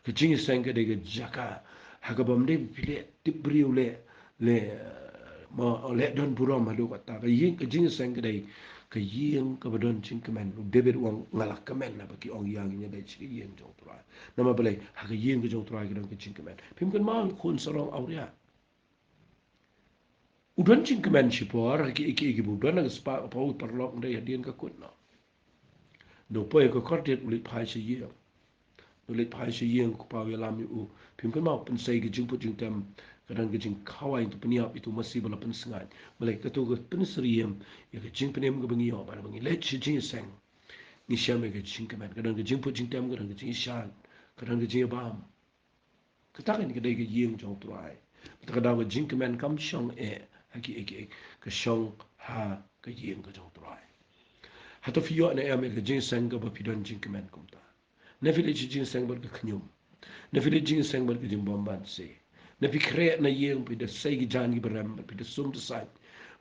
Ka jingïaseng ka dei ka jaka ha kaba ym dei phi leh tip briew, leh, leh, eh, ma, leh don burom haduh katta. Ka ïing, ka jingïaseng ka dei ka ïing kaba don jingkmen. U David u ong, nga la kmen haba ki ong ïa ngi, ngi leit sha ka ïing jong u Trai. Namar balei? Ha ka ïing ka jong u Trai ka don ka jingkmen. Phim kynmaw, khun sarong awria, u don jingkmen shipor ha kiei kiei kiba u don ha ka spah ka phew, paralok, ym dei hadien ka kut noh. Hynda u poi ha ka kordit u leit phai sha ïing. U leit phai sha ïing, u kpa u ïalam ïa u. Phim kynmaw, pynsei ka jingput jingtem, ka don ka jingkhawai, to pynïap ïa uto u masi ba la pynsngaid. Balei? Kato ka pynsyriem ïa ka jingpynim kaba ngi ïoh bad ba ngi leit sha jingïaseng. Ngi shem ïa ka jingkmen, ka don ka jingput jingtem, ka don ka jingïashad, ka don ka jingïabam. Kata ka dei ka ïing jong u Trai. Kata ka daw ka jingkmen kam shong eh ha kiei kiei, ka shong ha ka ïing ka jong u Trai. Hato phi ïoh ne em ïa ka jingïaseng kaba phi don jingkmen kumta? Ne phi leit sha jingïaseng bad ka khñium? Ne phi leit jingïaseng bad ka jingbymbanse? Ne phi khreh na ïing, phi da sei ki jaiñ kiba rem, bad phi da sum da saiñ,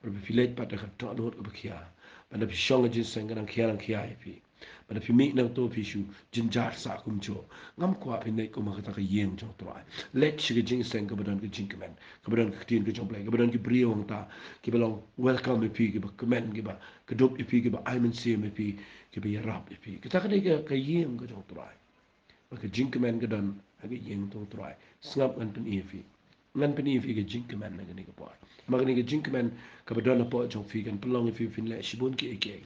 bad phi leit pat da ka dohnud kaba khia, bad da phi shong ha jingïaseng ka dang khia, dang khia ïa phi? Bad da phi mih nangto phi shu jynjar sah kumjuh. Ngam kwah phin leit kum ha kata ka ïing jong u Trai. Leit sha ka jingïaseng kaba don ka jingkmen, kaba don ka ktien ka jong u Blei, kaba don ki briew hangta kiba long welcome ïa phi, kiba kmen, kiba kdup ïa phi, kiba ai mynsiem ïa phi, kiba ïarap ïa phi. Kata ka dei ka, ka ïing ka jong u Trai. Ba ka jingkmen ka don ha ka ïing jong u Trai. Sngap, ngan pyni ïa phi. Ngan pyni ïa phi ka jingkmen ha kane ka por. Namar kane ka jingkmen kaba don hapoh jong phi kan pynlong ïa phi phin leh shibun kiei kiei.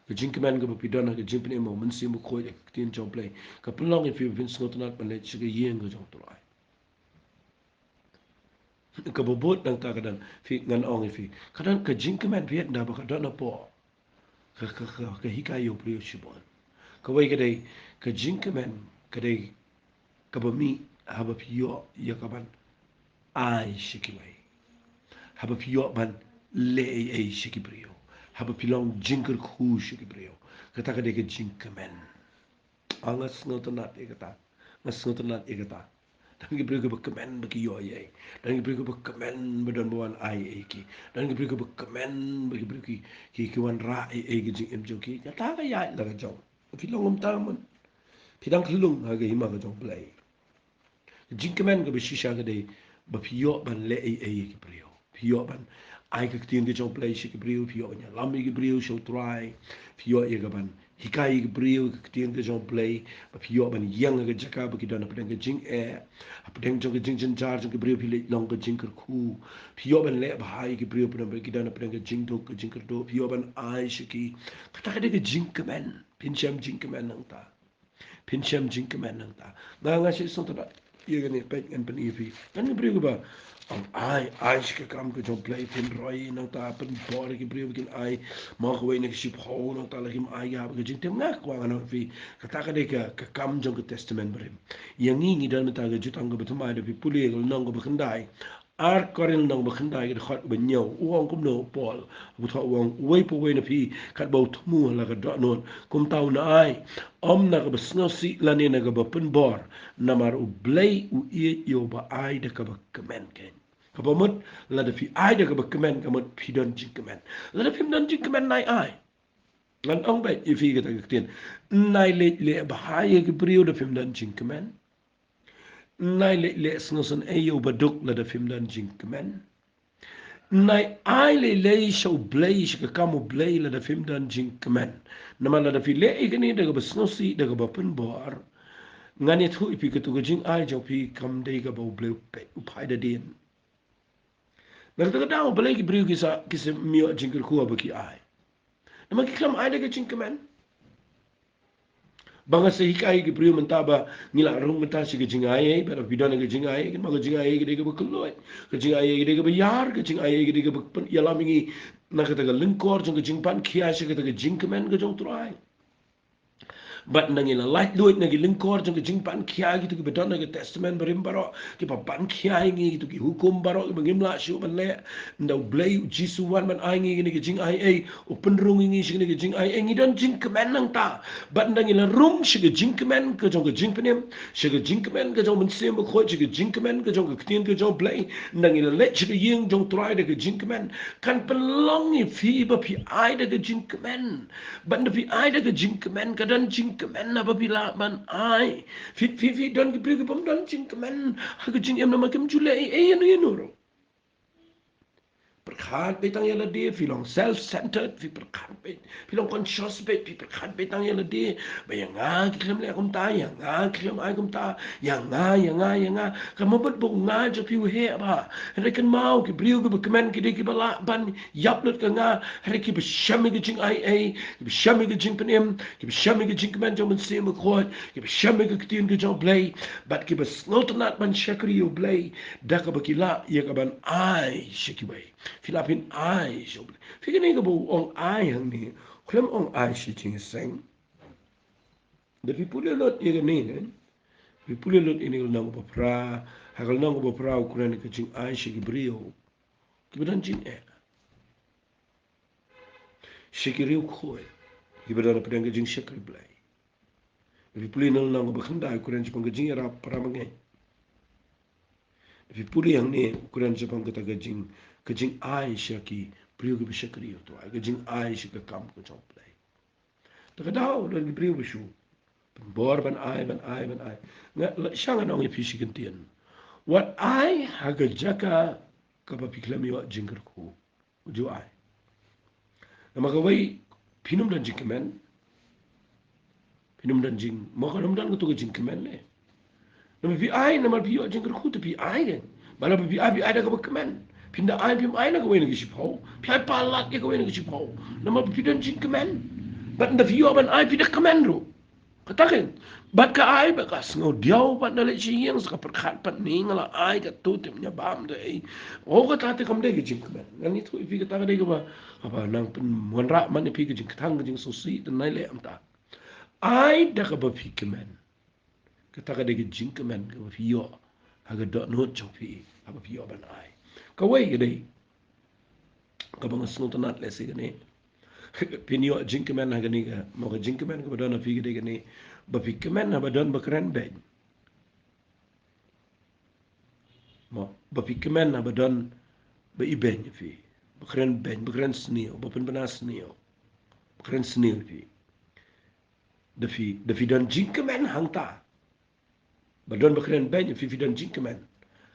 Ka jingkmen kaba phi don ha ka jingpynim u Mynsiem Bakhuid, ha ka ktien jong u Blei, ka pynlong ïa phi ba phin sngewtynnat ban leit sha ka ïing ka jong u Trai. Kaba bud nangta ka don, phi, ngan ong ïa phi, ka don ka jingkmen phi ynda ba ka don hapoh ka, ka, ka, ka hikai ïa u briew shibun. Kawei ka dei ka jingkmen, ka dei kaba mih haba phi ïoh ïa kaban ai sha kiwei, haba phi ïoh ban leh ei ei sha ki briew, haba phi long jingkyrkhu sha ki briew. Kata ka dei ka jingkmen. Ah, nga sngewtynnat ïa kata. Nga sngewtynnat ïa kata. Don ki briew kiba kmen ba ki ïoh ei ei. Don ki briew kiba kmen ba don ba wan ai ei ei ki. Don ki briew kiba kmen ba ki briew ki, ki, ki wanrah ei ei ki jingim jong ki. Kata ka ïaid la ka jong. Phi long kumta mo. Phi dang khyllung ha ka hima ka jong u Blei. Ka jingkmen kaba shisha ka dei ba phi ïoh ban leh ei ei ïa ki briew. Phi ïoh ban ai ka ktien ka jong u Blei sha ki briew, phi ïoh ban ïalam ïa ki briew sha u Trai, phi ïoh ïa kaban hikai ïa ki briew ka ktien ka jong u Blei, ba phi ïoh ban ïeng ha ka jaka ba ki don hapdeng ka jingeh, hapdeng jong ka jingjynjar jong ki briew phi leit long ka jingkyrkhu. Phi ïoh ban leh bha ïa ki briew, phi don, ba ki don hapdeng ka jingduk, ka jingkyrduh, phi ïoh ban ai sha ki. Kata ka dei ka jingkmen. Phin shem jingkmen nangta. Phin shem jingkmen nangta. Nga, nga shu sngewtynnat ïa kane, peit, ngan pyni ïa phi. Don ki briew kiba ong ai, ai sha ka kam ka jong u Blei, phin roi nangta, pynbor ïa ki briew ba kin ai. Mo, kawei na ki shiphew nangta la kim ai ïa ka jingtim. Nga kwah ngan ong ïa phi, kata ka dei ka, ka kam jong ka Testament Barim. Ïa ngi, ngi don mynta ka jutang kaba thymmai, da phi pule ka lynnong kaba khyndai. Ar Korinth lynnong ba khyndai, ka dkhot ba hynñiew, u ong kumno u Paul? U thoh, u ong, uwei pa uwei na phi katba u thmu ha la ka dohnud, kumta un ai, ym na kaba sngewsih lane na kaba pynbor, namar u Blei u ïeit ïa uba ai da kaba kmen keiñ. Kaba mut, lada phi ai da kaba kmen, ka mut phi don jingkmen. Lada phim don jingkmen, nai ai? Ngan ong beit ïa phi kata ka ktien. Nai leh, leh bha ïa ki briew da phim don jingkmen. Nai leh, leh sngewsynei ïa uba duk lada phim don jingkmen. Nai ai lei lei sha U Blei, sha ka kam U Blei, lada phim don jingkmen. Namar lada phi leh ïa kane da kaba sngewsih, da kaba pynbor, ngan ïathuh ïa phi katu ka jingai jong phi kam dei kaba U Blei u peit, u phai da dien. Na kata ka daw balei ki briew ki sa, ki sa ym ïoh jingkyrkhu haba ki ai? Namar ki khlem ai da ka jingkmen. Ba nga sa hikai ki briew mynta ba ngi la rung mynta sha ka jingai ei, ba lada phi don ka jingai ei, namar ka jingai ei ka dei kaba kylluid, ka jingai ei ka dei kaba ïar, ka jingai ei ka dei kaba pyn-, ïalam ïa ngi na kata ka lyngkor jong ka jingpan khia sha kata ka jingkmen ka jong U Trai. Bad ngi la laitluid na ki lyngkor jong ka jingpan khia, kito kiba don ha ka Testament Barim baroh kiba pan khia ïa ngi, kito ki hukum baroh kiba ngim lah shuh ban leh. Ynda U Blei U Jisu u wan ban ai ngi kane ka jingai ei, u pynrung ïa ngi sha kane ka jingai ei, ngi don jingkmen nangta. Bad ynda ngi la rung sha ka jingkmen ka jong ka jingpynim, sha ka jingkmen ka jong U Mynsiem Bakhuid, sha ka jingkmen ka jong ka ktien ka jong U Blei, ynda ngi la leit sha ka ïing jong U Trai da ka jingkmen, kan pynlong ïa phi ba phi ai da ka jingkmen. Bad ynda phi ai da ka jingkmen, ka don jingkmen haba phi lah ban ai. Phi, phi, phi don ki briew ki bym don jingkmen ha ka jingim namar kim ju leh ei ei ïano ïano ruh. Pyrkhat beit tang ïa lade, phi long self-centered, phi pyrkhat beit, phi long conscious beit, phi pyrkhat beit tang ïa lade. Ba ïa nga ki khlem leh kumta, ïa nga ki khlem ai kumta, ïa nga, ïa nga, ïa nga. Ka mut ba u nga jong phi u heh bha. Hynrei kynmaw, ki briew kiba kmen ki dei kiba lah ban ïap lut ka nga, hynrei kiba shem ïa ka jingai ei, kiba shem ïa ka jingpynim, kiba shem ïa ka jingkmen jong U Mynsiem Bakhuid, kiba shem ïa ka ktien ka jong U Blei, bad kiba sngewtynnat ban shakri ïa U Blei da kaba ki lah ïa ka ban ai sha kiwei. Phi lah phin ai sha U Blei. Phi, kane kaba u ong ai hangne, u khlem ong ai sha jingïaseng. Da phi pule lut ïa kane, eh? Phi pule lut ïa kane ka lynnong kaba phra, ha ka lynnong kaba phra u kren ka jingai sha ki briew kiba don jingeh, sha ki riewkhuid kiba don hapdeng ka jingshakri Blei. Phi pule na lynnong kaba khyndai u kren shaphang ka jingïarap para bangeit. Phi pule hangne u kren shaphang kata ka jing, ka jingai sha ki briew kiba shakri ïa U Trai, ka jingai sha ka kam ka jong U Blei. Te ka daw don ki briew ba shu pynbor ban ai, ban ai, ban ai. Nga la sha ngan ong ïa phi shi kyntien. Wat ai ha ka jaka kaba phi khlem ïoh jingkyrkhu. Ju ai. Namar kawei, phin ym don jingkmen. Phin ym don jing, mo, kan ym don kato ka jingkmen ne. Namar phi ai, namar phi ïoh jingkyrkhu te phi ai kan. Bad lada phi ai, phi ai da kaba kmen. Phin da ai, phim ai na kawei na ka shiphew. Phi ai palat ïa kawei na ka shiphew. Namar phi don jingkmen. Bad ynda phi ïoh ban ai, phi da kmen ruh. Kata kan. Bad ka ai, bad ka sngew diaw, bad ynda leit sha ïing, sa ka pyrkhat pat, ni nga la ai kato te ym ïa bam te ei. O, kata te kam dei ka jingkmen. Ngan ïathuh ïa phi kata ka dei kaba, kaba nang pynwanrah man ïa phi ka jingkthang, ka jingsngewsih, te nai leh kumta. Ai da kaba phi kmen. Kata ka dei ka jingkmen kaba phi ïoh ha ka dohnud jong phi haba phi ïoh ban ai. Kawei ka dei kaba nga sngewtynnat lehse kane. Phin ïoh jingkmen ha kane ka, mo, ka jingkmen kaba don ha phi ka dei kane. Ba phi kmen haba don ba kren beiñ. Mo, ba phi kmen haba don ba ibeiñ ïa phi. Ba kren beiñ, ba kren sniew, ba pynbna sniew. Ba kren sniew ïa phi. Da phi, da phi don jingkmen hangta. Ba don ba kren beiñ, phi, phi don jingkmen.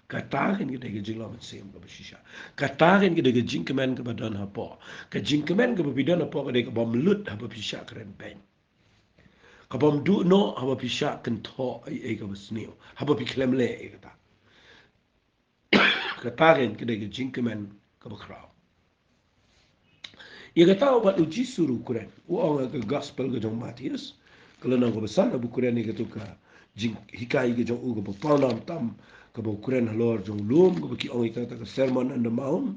Kata kan ka dei ka jinglong mynsiem kaba shisha. Kata kan ka dei ka jingkmen kaba don hapoh. Ka jingkmen kaba phi don hapoh ka dei kabym lut haba phi shah kren beiñ. Kabym duh noh haba phi shah kynthoh ei ei kaba sniew. Haba phi khlem leh ei kata. Kata kan ka dei ka jingkmen kaba khraw. Ïa kata pat U Jisu ruh u kren. U ong ha ka gospel ka jong u Mathaios, ka lynnong kaba san, haba u kren ïa kato ka jinghikai ka jong u kaba pawnam tam, kaba u kren halor jong u lum, kaba ki ong ïa kata ka Sermon on the Mount.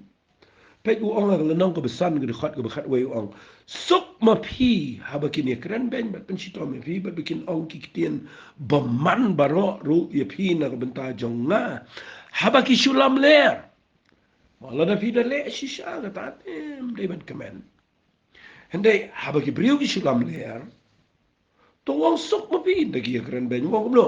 Peit, u ong ha ka lynnong kaba san, ka dkhot kaba khatwei, u ong, suk ma phi haba kin ïa kren beiñ bad pynshitom ïa phi, bad ba kin ong ki ktien bymman baroh ruh ïa phi na ka bynta jong nga, haba ki shu lamler. Mo, lada phi da leh shisha kata te ym dei ban kmen. Hynrei haba ki briew ki shu lamler, to u ong suk ma phi ynda ki ïa kren beiñ, u ong kumno?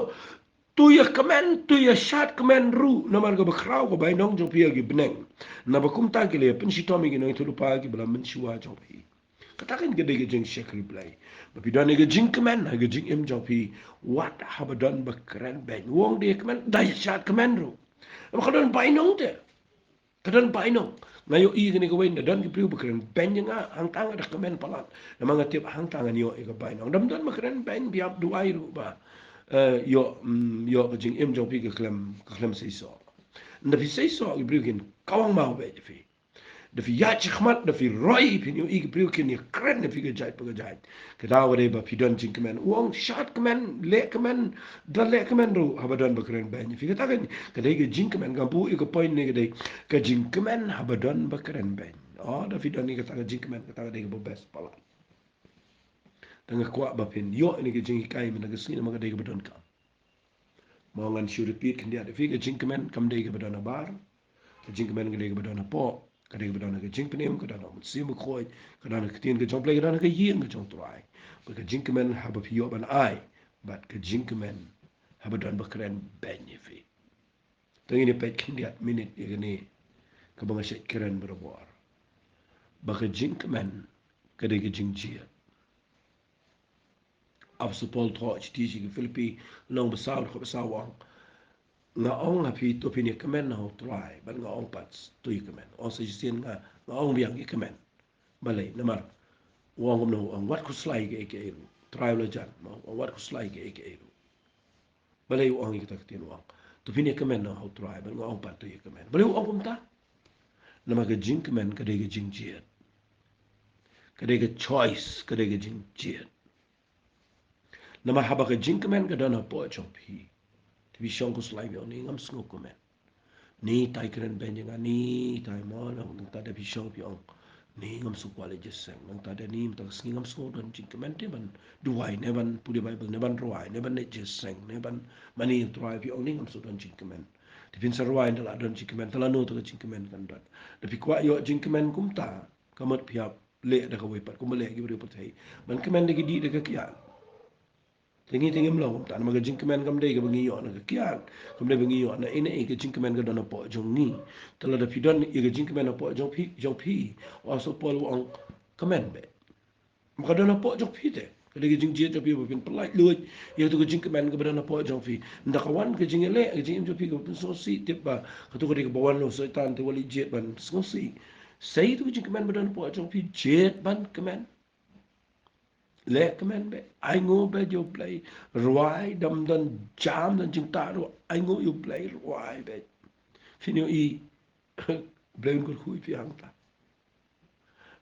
To ïa kmen, to ïa shad kmen ruh, namar kaba khraw ka bainong jong phi ha ki bneng. Naba kumta ki la ïa pynshitom ïa ki nongïathuhlypa kiba la mynshuwa jong phi. Kata kan ka dei ka jingshakri Blei. Ba phi don ïa ka jingkmen ha ka jingim jong phi, wat haba don ba kren beiñ. U ong da ïa kmen, da ïa shad kmen ruh. Namar ka don bainong te. Ka don bainong. Nga ïohi kane kawei, da don ki briew ba kren beiñ ïa nga, hangta nga da kmen palat. Namar nga tip hangta ngan ïoh ïa ka beiñ. Ong dam don ba kren beiñ, phi hap duwai ruh ba, eh, ïoh, mm, ïoh ka jingim jong phi ka khlem, ka khlem seisoh. Nda phi seisoh, ki briew kin kawang maw beit ïa phi. Da phi ïaid shakhmat, da phi roi, phin ïohi ki briew kin ïa kren ïa phi ka jait pa ka jait. Ka daw ka dei ba phi don jingkmen. U ong shad kmen, leh kmen, da leh kmen ruh haba don ba kren beiñ ïa phi. Kata ka, ka dei ka jingkmen, ka buh ïa ka point ne ka dei ka jingkmen haba don ba kren beiñ. Oh, da phi don ïa kata ka jingkmen, kata ka dei kaba best palat. Te nga kwah ba phin ïoh ïa ka jinghikai mynta ka sngi namar ka dei kaba donkam. Mo ngan shu repeat khyndiat ïa phi, ka jingkmen kam dei kaba don habar. Ka jingkmen ka dei kaba don hapoh. Ka dei kaba don ha ka jingpynim, ka don ha u Mynsiem Bakhuid, ka don ha ka ktien ka jong U Blei, ka don ha ka ïing ka jong U Trai. Bad ka jingkmen haba phi ïoh ban ai, bad ka jingkmen haba don ba kren beiñ ïa phi. Te ngin ïa peit khyndiat minit ïa kane kaba nga shait kren barabor. Ba ka jingkmen ka dei ka jingjied. Apostol Paul thoh shithi sha ki Philippi, lynnong ba saw, dkhot ba saw u ong, nga ong ha phi, to phin ïa kmen ha U Trai, bad nga ong pat, to ïa kmen. Ong sa shisien nga, nga ong biang, ïa kmen. Balei? Namar u ong kumno, u ong wat khuslai kaei kaei ruh. Trai u la jan, mo, u ong wat khuslai kaei kaei ruh. Balei u ong ïa kata ka ktien, u ong, to phin ïa kmen ha U Trai, bad nga ong pat, to ïa kmen. Balei u ong kumta? Namar ka jingkmen ka dei ka jingjied. Ka dei ka choice, ka dei ka jingjied. Namar haba ka jingkmen ka don hapoh jong phi, te phi shong khuslai, phi ong, ni ngam sngew kmen. Ni tai kren beiñ ïa nga, ni tai, mo, nangta da phi shong phi ong, ni ngam sngew kwah leit jied seng. Nangta da ni mynta ka sngi ngam sngew don jingkmen te ban duwai, ne ban pule Baibl, ne ban rwai, ne ban leit jied seng, ne ban mane ïa U Trai, phi ong, ni ngam sngew don jingkmen. Te phin sa rwai, ynda la don jingkmen, te lano te ka jingkmen kan don? Da phi kwah ïoh jingkmen kumta, ka mut phi hap leh da kawei pat kumba leh ki briew pyrthei, ban kmen da ki dih da ka kiad. Te ngi te ngim long kumta, namar ka jingkmen kam dei kaba ngi ïoh na ka kiad, kam dei ba ngi ïoh na ei na ei, ka jingkmen ka don hapoh jong ngi. Te lada phi don ïa ka jingkmen hapoh jong phi, jong phi, u Apostol Paul u ong, kmen beit. Ba ka don hapoh jong phi te, ka dei ka jingjied jong phi ba phin pyllait luid ïa kato ka jingkmen kaba don hapoh jong phi. Ynda ka wan ka jingïaleh, ka jingim jong phi kaba pynsngewsih, tip ba kato ka dei kaba wan na u Soitan, te wat leit jied ban sngewsih. Sei ïa kato ka jingkmen ba don hapoh jong phi, jied ban kmen. Leh kmen beit, ainguh beit ïa U Blei, rwai, dam don jam don jingtah ruh, ainguh ïa U Blei, rwai beit. Phin ïohi U Blei un kyrkhu ïa phi hangta.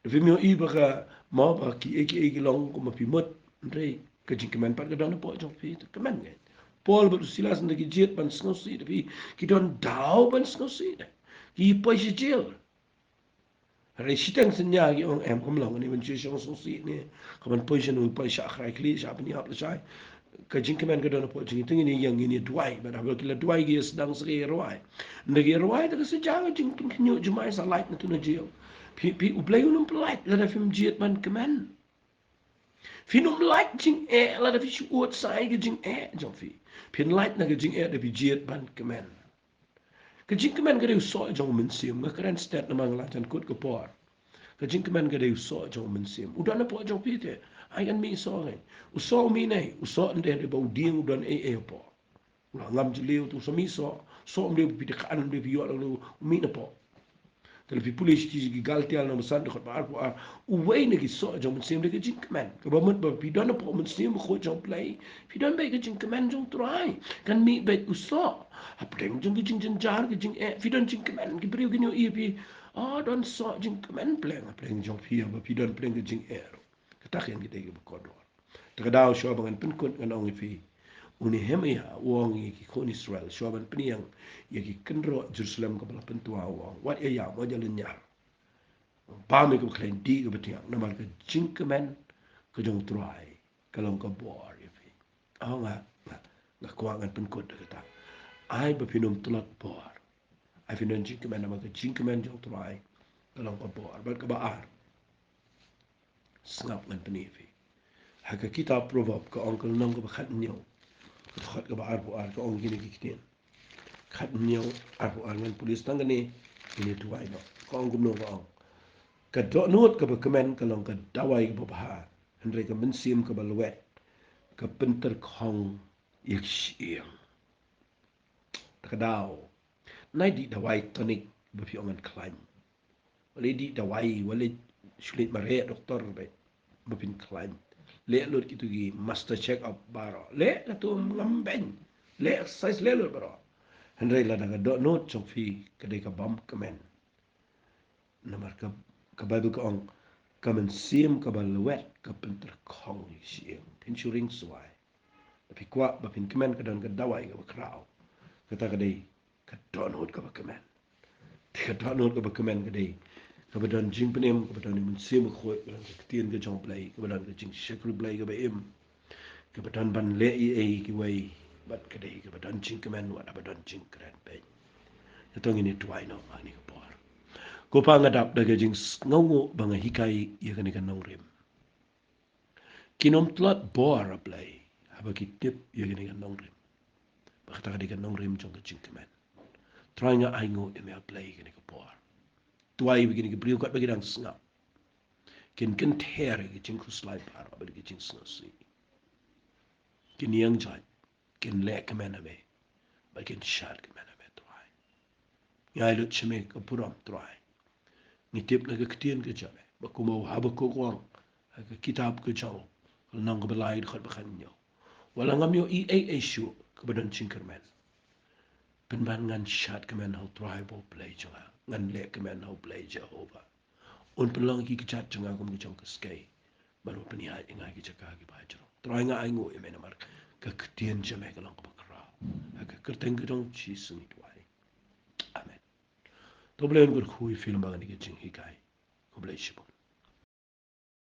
Da phim ïohi ba ka, mo, ba kiei kiei ki long kumba phi mut, hynrei ka jingkmen pat ka don hapoh jong phi, te kmen beit. Paul bad u Silas ynda ki jied ban sngewsih da phi, ki don daw ban sngewsih da, ki poi sha jel. Hynrei shiteng synñia ki ong, em, kam long ne ban shu shong sngewsih ne, ka ban poi sha, poi sha krai khlieh, sha pynïap lashai. Ka jingkmen ka don hapoh jong ngi, te ngin ïeng, ngin duwai, bad haba ki la duwai ki ïa sdang sa ki ïa rwai. Ynda ki ïa rwai te ka sa jia ka jingpynkhynñiuh jumai, sa lait na tu na jel. Phi, phi, U Blei un ym pyllait lada phim jied ban kmen. Phin ym lait jingeh lada phi shu ud sa ïa ka jingeh jong phi. Phin lait na ka jingeh da phi jied ban kmen. Ka jingkmen ka dei u soh jong u mynsiem. Nga kren stet namar nga la jan kut ka por. Ka jingkmen ka dei u soh jong u mynsiem. U don hapoh jong phi te. Ai kan mih soh ngi. U soh u mih ne, u soh ym dei ba u dieng u don ei ei hapoh. U la ngam jylliew te u sa mih soh. Soh ym dei ba phi da khan, ym dei phi ïoh lang, u mih napoh. Te lada phi pule shithi sha ki Galtia lynnong ba san dkhot ba arphew ar, uwei na ki soh jong u mynsiem dei ka jingkmen. Kaba mut ba phi don hapoh u Mynsiem Bakhuid jong U Blei, phi don beit ka jingkmen jong U Trai. Kan mih beit u soh. Hapdeng jong ka jingjynjar, ka jingeh, phi don jingkmen, ki briew kin ïohi ïa phi. Ah, don soh jingkmen pleng, pleng jong phi, ba phi don pleng ka jingeh ruh. Kata ka ïa ngi dei kiba kordor. Te ka daw shuwa ba ngan pynkut ngan ong ïa phi, u Nehemaïah u ong ïa ki khun Israel shuwa ban pynïeng ïa ki kynroh Jerusalem kaba la pyntwa, u ong, wat ïa ïam, wat ïa lynñiar. Bam ïa kaba khlaiñ, dih kaba tiang, namar ka jingkmen ka jong U Trai ka long ka bor ïa phi. Ong nga, nga, nga kwah ngan pynkut da kata. Ai ba phin ym tlot bor. Ai phin don jingkmen namar ka jingkmen jong U Trai ka long ka bor. Bad kaba ar, sngap ngan pyni ïa phi. Ha ka kitab Proverb ka ong, ka lynnong kaba khathynñiew, ka dkhot kaba arphew ar, ka ong kine ki ktien. Khathynñiew arphew ar, ngan pule tang kane, kine duwai noh. Ka ong kumno, ka ong, ka dohnud kaba kmen ka long ka dawai kaba bha, hynrei ka mynsiem kaba lwet ka pyntyrkhong ïa ka shyieng. Te ka daw, nai dih dawai tonic ba phi ong ngan khlaiñ. Wat leit dih dawai, wat leit shu leit mareh doktor beit ba phin khlaiñ. Leh lut kito ki master check up baroh. Leh kato ngam beiñ. Leh exercise, leh lut baroh. Hynrei lada ka dohnud jong phi ka dei ka bym kmen, namar ka, ka Baibl ka ong, ka mynsiem kaba lwet ka pyntyrkhong ïa ka shyieng. Phin shu ring swai. Lada phi kwah ba phin kmen, ka don ka dawai kaba khraw. Kata ka dei ka dohnud kaba kmen. Te ka dohnud kaba kmen ka dei kaba don jingpynim, kaba don ïa ka mynsiem bakhuid, kaba don ka ktien ka jong U Blei, kaba don ka jingshakri Blei kaba im, kaba don ban leh ei ei kiwei, bad ka dei kaba don jingkmen, wat haba don jingkren beiñ. Te to ngin ïa duwai noh ha kane ka por. Ko Pa, nga dap da ka jingsngewnguh ba nga hikai ïa kane ka nongrim. Kin ym tlot bor, A Blei, haba ki tip ïa kane ka nongrim ba kata ka dei ka nongrim jong ka jingkmen. Trai, nga ainguh ïa me, A Blei, ïa kane ka por. Duwai ba kine ki briew katba ki dang sngap kin kynther ïa ka jingkhuslai baroh bad ka jingsngewsih. Kin ïeng jait, kin leh kmen ha me, bad kin shad kmen ha me, Trai. Ngi ai lut sha me ka burom, Trai. Ngi tip na ka ktien ka jong me ba kumba u Habakuk u ong ha ka kitab ka jong u, ka lynnong kaba lai, dkhot ba khathynñiew: Wat la ngam ïohi ei ei shuh kaba don jingkyrmen, pynban ngan shad kmen ha U Trai uba U Blei jong nga, ngan leh kmen ha U Blei Jehobah. Un pynlong ïa ki kjat jong nga kum ki jong ka skei, bad un pynïaid ïa nga ha ki jaka kiba hajrong. Trai, nga ainguh ïa me namar ka ktien jong me ka long kaba khraw. Ha ka kyrteng ka jong U Jisu ngi duwai. Amen. To U Blei un kyrkhu ïa phi lyngba kane ka jinghikai. Khublei shibun.